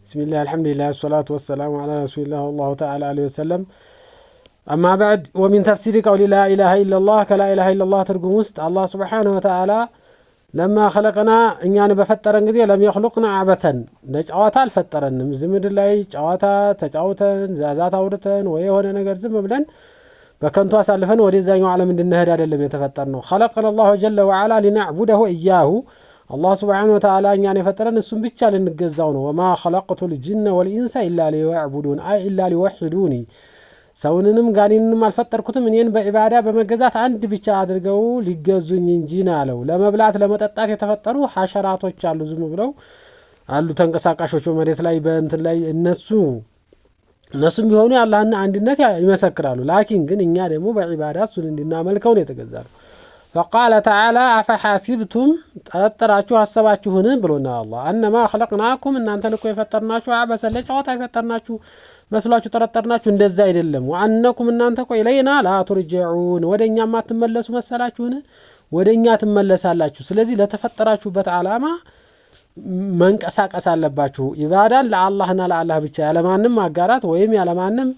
ብስሚላህ አልሐምዱሊላህ ወሰላቱ ወሰላሙ ዐላ ረሱሊላህ ወላሁ ተዓላ ዐለይሂ ወሰለም። أما بعد، ومن تفسير قول لا إله إلا الله ከ لا إله إلا الله ትርጉም ውስጥ አላህ سبحانه وتعالى لما خلقنا እኛን በፈጠረን ጊዜ لم يخلقنا عبثا ለጨዋታ አልፈጠረንም። እዚህ ምድር ላይ ጨዋታ ተጫውተን ዛዛት አውርተን ወይ የሆነ ነገር ዝም ብለን በከንቱ አሳልፈን ወደዛኛው ዓለም እንድንሄድ አይደለም የተፈጠርነው። خلقنا الله جل وعلا لنعبده إياه አላህ سبحانه وتعالى እኛን የፈጠረን እሱን ብቻ ልንገዛው ነው። وما خلقت الجن والإنس إلا ليعبدون أي إلا ليوحدوني ሰውንንም ጋኔንንም አልፈጠርኩትም እኔን በዒባዳ በመገዛት አንድ ብቻ አድርገው ሊገዙኝ እንጂ ነው አለው። ለመብላት ለመጠጣት የተፈጠሩ ሐሸራቶች አሉ፣ ዝም ብለው አሉ ተንቀሳቃሾች በመሬት ላይ በእንትን ላይ እነሱም ቢሆኑ የአላህን አንድነት ይመሰክራሉ። لكن ግን እኛ ደግሞ በዒባዳ እሱን እንድናመልከው ነው የተገዛነው። فقال تعالى أفحسبتم ጠረጠራችሁ አሰባችሁን ብሎና አላህ أنما خلقناكم እናንተን እኮ የፈጠርናችሁ عبثا ለጨዋታ የፈጠርናችሁ መስሏችሁ ጠረጠርናችሁ። እንደዛ አይደለም። وأنكم እናንተ እኮ إلينا لا ترجعون ወደ እኛ ማትመለሱ መሰላችሁን? ወደ እኛ ትመለሳላችሁ። ስለዚህ ለተፈጠራችሁበት ዓላማ መንቀሳቀስ አለባችሁ። ኢባዳን ለአላህና ለአላህ ብቻ ያለማንም አጋራት ወይም ያለማንም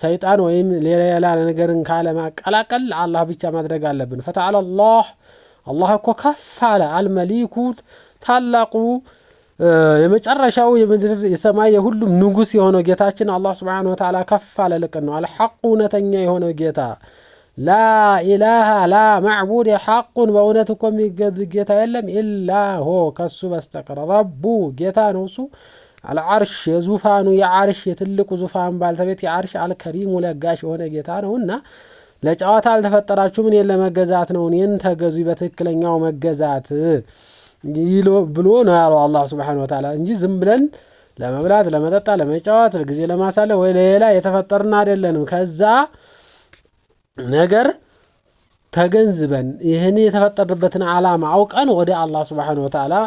ሰይጣን ወይም ሌላ ነገርን ካለማቀላቀል ለአላህ ብቻ ማድረግ አለብን። فتعالى الله አላህ እኮ ከፍ አለ። الملك ታላቁ የመጨረሻው የምድር የሰማይ የሁሉም ንጉስ የሆነው ጌታችን አላህ سبحانه وتعالى ከፍ አለ። ልቅን ነው። الحق እውነተኛ የሆነው ጌታ لا إله لا معبود حق በእውነት እኮ የሚገዝ ጌታ የለም إلا هو ከሱ በስተቀር رب ጌታ ነው እሱ العرش የዙፋኑ የዓርሽ የትልቁ ዙፋን ባልተቤት የዓርሽ الكريم ለጋሽ የሆነ ጌታ ነውና ለጨዋታ አልተፈጠራችሁም፣ እኔን ለመገዛት ነው፣ እኔን ተገዙ በትክክለኛው መገዛት ብሎ ነው ያለው አላህ سبحانه وتعالى እንጂ ዝም ብለን ለመብላት፣ ለመጠጣት፣ ለመጫወት፣ ጊዜ ለማሳለፍ ወይ ለሌላ የተፈጠርን አይደለንም። ከዛ ነገር ተገንዝበን ይህን የተፈጠርንበትን ዓላማ አውቀን ወደ አላህ سبحانه وتعالى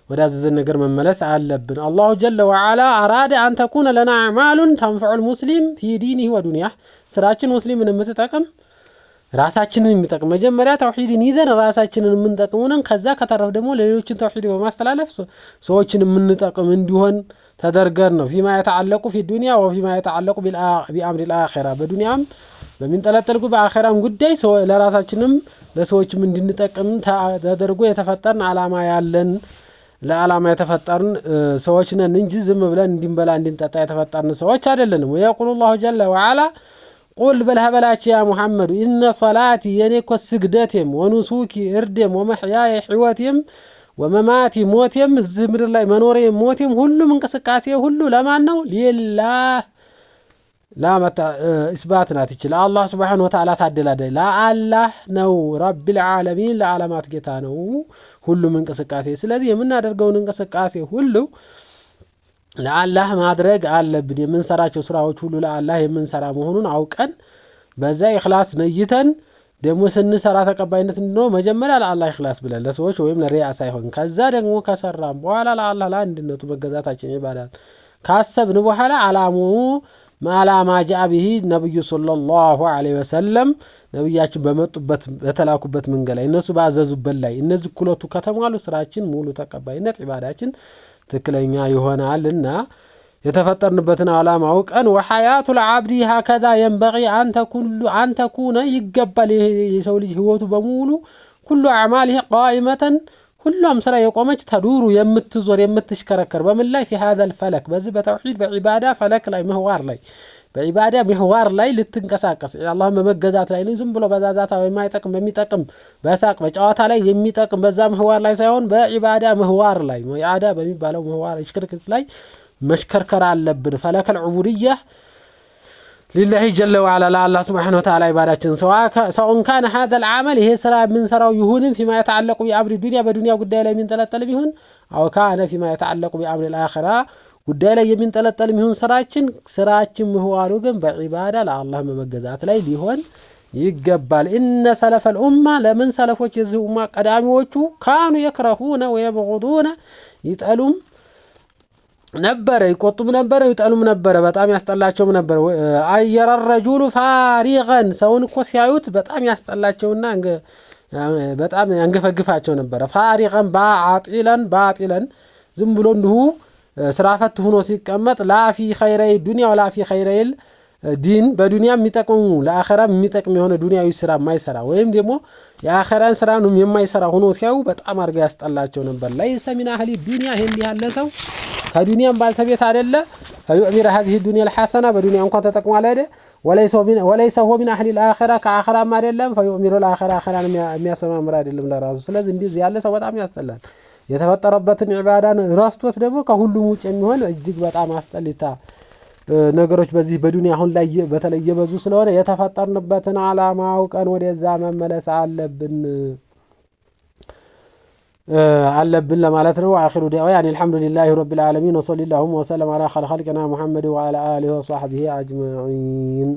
ወደ አዘዘን ነገር መመለስ አለብን። الله جل وعلا أراد أن تكون لنا أعمال تنفع المسلم في دينه ودنياه ስራችን ሙስሊምን የምትጠቅም ራሳችንን የሚጠቅም መጀመሪያ ተውሂድን ይዘን ራሳችንን የምንጠቅም ሆነን ከዛ ከተረፍ ደግሞ ለሌሎችን ተውሂድ በማስተላለፍ ሰዎችን የምንጠቅም እንዲሆን ተደርገን ነው። فيما يتعلق في الدنيا وفيما يتعلق بأمر الآخرة በዱንያም በሚንጠለጠል በአኺራም ጉዳይ ለራሳችንም ለሰዎችም እንድንጠቅም ተደርጎ የተፈጠርን ዓላማ ያለን ለዓላማ የተፈጠርን ሰዎች ነን እንጂ ዝም ብለን እንድንበላ እንድንጠጣ የተፈጠርን ሰዎች አይደለንም። ويقول الله جل وعلا قل በልህ በላቸው يا محمد إن صلاتي የኔ እኮ ስግደቴም ونسكي እርዴም ومحياي ሕይወቴም ومماتي ሞቴም እዚህ ምድር ላይ መኖሬም ሞቴም ሁሉም እንቅስቃሴ ሁሉ ለማን ነው? لله ላመታ إثبات ናት ይችል አላህ سبحانه وتعالى ታደላደ ለአላህ ነው። رب العالمين ለዓለማት ጌታ ነው ሁሉም እንቅስቃሴ። ስለዚህ የምናደርገውን እንቅስቃሴ ሁሉ ለአላህ ማድረግ አለብን። የምንሰራቸው ስራዎች ሁሉ ለአላህ የምንሰራ መሆኑን አውቀን በዛ ኢኽላስ ነይተን ደግሞ ስንሰራ ተቀባይነት እንዲኖረው መጀመሪያ ለአላህ ኢኽላስ ብለን ለሰዎች ወይም ለሪያ ሳይሆን ከዛ ደግሞ ከሰራም በኋላ ለአላህ ለአንድነቱ መገዛታችን ይባላል ካሰብን በኋላ አላሙ على ما جاء به النبي صلى الله عليه وسلم ነቢያችን በመጡበት በተላኩበት መንገድ ላይ እነሱ ባዘዙበት ላይ እነዚህ ሁለቱ ከተሟሉ ስራችን ሙሉ ተቀባይነት ዒባዳችን ትክክለኛ ይሆናልና የተፈጠርንበትን ዓላማ አውቀን وحياة العبد هكذا ينبغي أن تكون ይገባል። የሰው ልጅ ህይወቱ በሙሉ كل أعماله قائمة ሁሏም ስራ የቆመች تدور የምትዞር የምትሽከረከር በምን ላይ في هذا الفلك በዚህ በተውሂድ በዒባዳ فلك ላይ ምህዋር ላይ በዒባዳ ምህዋር ላይ ልትንቀሳቀስ አላህን በመገዛት ላይ ዝም ብሎ በዛዛታ በማይጠቅም በሚጠቅም በሳቅ በጨዋታ ላይ የሚጠቅም በዛ ምህዋር ላይ ሳይሆን በዒባዳ ምህዋር ላይ ዒባዳ በሚባለው ምህዋር ሽክርክርት ላይ መሽከርከር አለብን። فلك العبودية لله جل وعلا ለአላህ سبحانه وتعالى ዒባዳችን سواء كان هذا العمل ይሄ ስራ የምንሰራው ይሁንም فيما يتعلق بأمر الدنيا በዱንያ ጉዳይ ላይ የሚንጠለጠልም ይሁን أو كان فيما يتعلق بأمر الآخرة ጉዳይ ላይ የሚንጠለጠልም ይሁን ስራችን ምህዋሩ ግን በዒባዳ ለአላህ በመገዛት ላይ ሊሆን ይገባል። إن سلف الأمة ለምን ሰለፎች የዚህ ኡማ ቀዳሚዎቹ كانوا يكرهون ويبغضون ይጠሉም ነበረ ይቆጡም ነበረ ይጠሉም ነበረ። በጣም ያስጠላቸውም ነበረ። أن يرى الرجل فارغا ሰውን እኮ ሲያዩት በጣም ያስጠላቸውና በጣም ያንገፈግፋቸው ነበረ። فارغا باطلا باطلا ዝም ብሎ እንዲሁ ስራ ፈት ሆኖ ሲቀመጥ لا في خيري الدنيا ولا في خيري الدين፣ በዱንያ የሚጠቅሙ ለአኸራ የሚጠቅም የሆነ ዱንያዊ ስራ የማይሰራ ወይም ደግሞ የአኸራን ስራ የማይሰራ ሆኖ ሲያዩ በጣም አድርገው ያስጠላቸው ነበር። ليس من أهل الدنيا፣ ይሄ እንዲህ ያለ ሰው ከዱንያም ባልተቤት አይደለ። فيعمر هذه الدنيا الحسنة፣ በዱንያ እንኳን ተጠቅሟል አይደ። وليس هو من أهل الآخرة፣ ከአኸራም አይደለም። فيعمر الآخرة፣ አኸራን የሚያሰማምር አይደለም ለራሱ። ስለዚህ እንዲህ ያለ ሰው በጣም ያስጠላል። የተፈጠረበትን ዒባዳን ረስቶት ደግሞ ከሁሉም ውጭ የሚሆን እጅግ በጣም አስጠሊታ ነገሮች በዚህ በዱንያ አሁን ላይ በተለይ እየበዙ ስለሆነ የተፈጠርንበትን ዓላማ አውቀን ወደዛ መመለስ አለብን ለማለት ነው። آخر دعوانا أن الحمد لله رب العالمين وصلى اللهم وسلم على خير خلقنا محمد وعلى آله وصحبه أجمعين።